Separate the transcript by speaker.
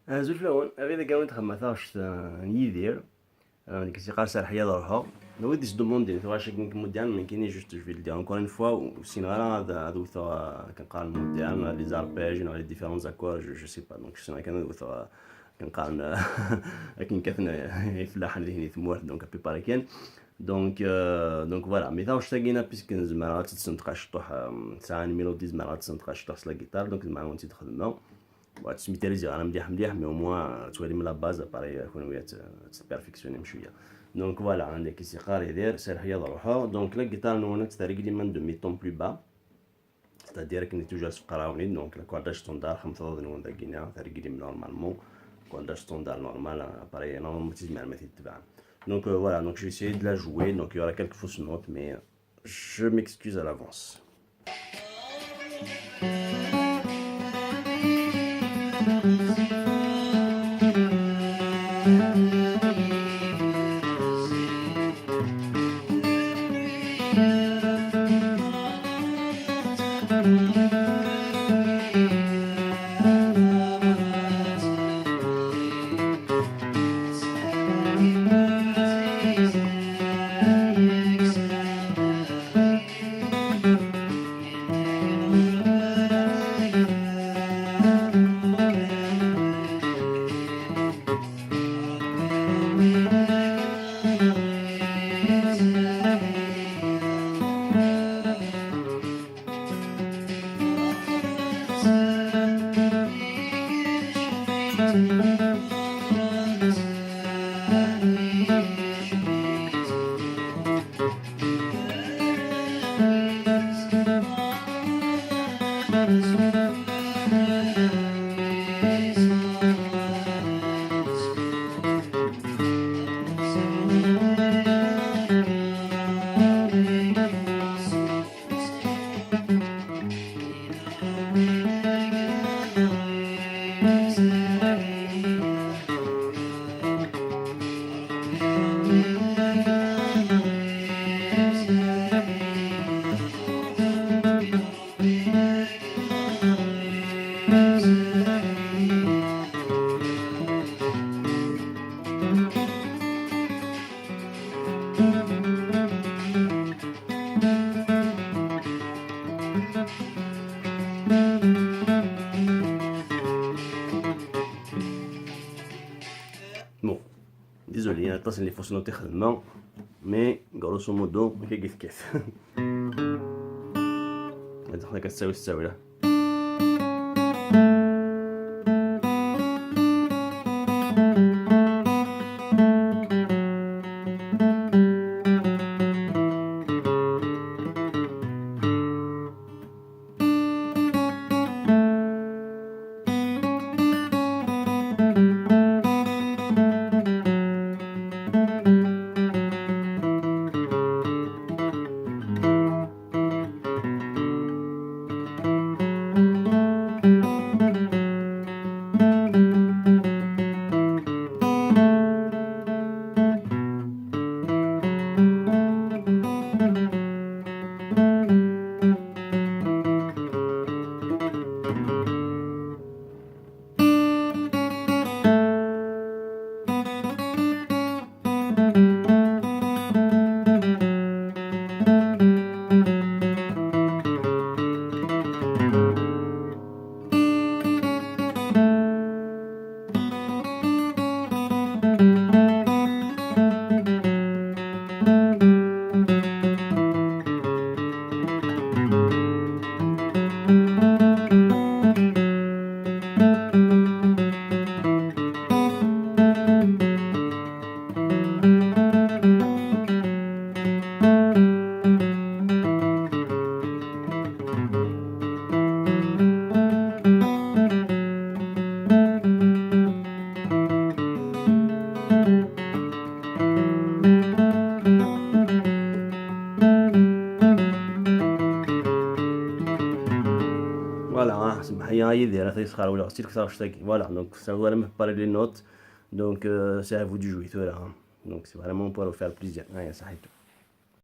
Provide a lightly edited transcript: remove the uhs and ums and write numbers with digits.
Speaker 1: Azul fell-awen, abrid agi awen txedmeɣ taɣect n Yidir, nekk s-iqqar serreḥ ad ruḥeɣ. Wid s-demandin tuɣac agi n moderne, nekkini juste je vais le dire encore une fois, ur ssineɣ ara ad wteɣ akken qqaren moderne, les arpèges neɣ les différents accords, je sais pas, donc ssineɣ kan ad wteɣ akken qqaren akken kkaten ifellaḥen dihin di tmurt, donc à peu près kan. Donc voilà, mais taɣect-agi puisque nezmer ad tt-id-sneṭqeɣ ciṭuḥ, tesɛa une mélodie, zemreɣ ad tt-sneṭqeɣ ciṭuḥ s la guitare, donc zemreɣ ad tt-id-xedmeɣ. Ad tt-maîtriser ara mliḥ mliḥ, mais au moins twalim la base, appareil kunwi ad tt-perfectionnim cwiya. Donc voilà, عندك s-iqqar Yidir, serreḥ ad ruḥeɣ. Donc la guitare nwen ad tt-terglim un demi-ton plus bas, c'est-à-dire akken toujours sfeqrawen, donc l'accordage standard xemteḍ nwen dagina terglim normalement accordage standard normal, appareil normalement tizmer ma t-id-tebɛem. Donc voilà, donc je vais essayer de la jouer, donc il y aura quelques fausses notes, mais je m'excuse à l'avance. Bon, désolé, aṭas n les fausses notes i xedmeɣ, mais grosso modo akka tekkat. Ad akka tettawi tettawi. Voilà, voilà, donc ça va vraiment parler les notes, donc c'est à vous de jouer, donc c'est vraiment pour vous faire plaisir.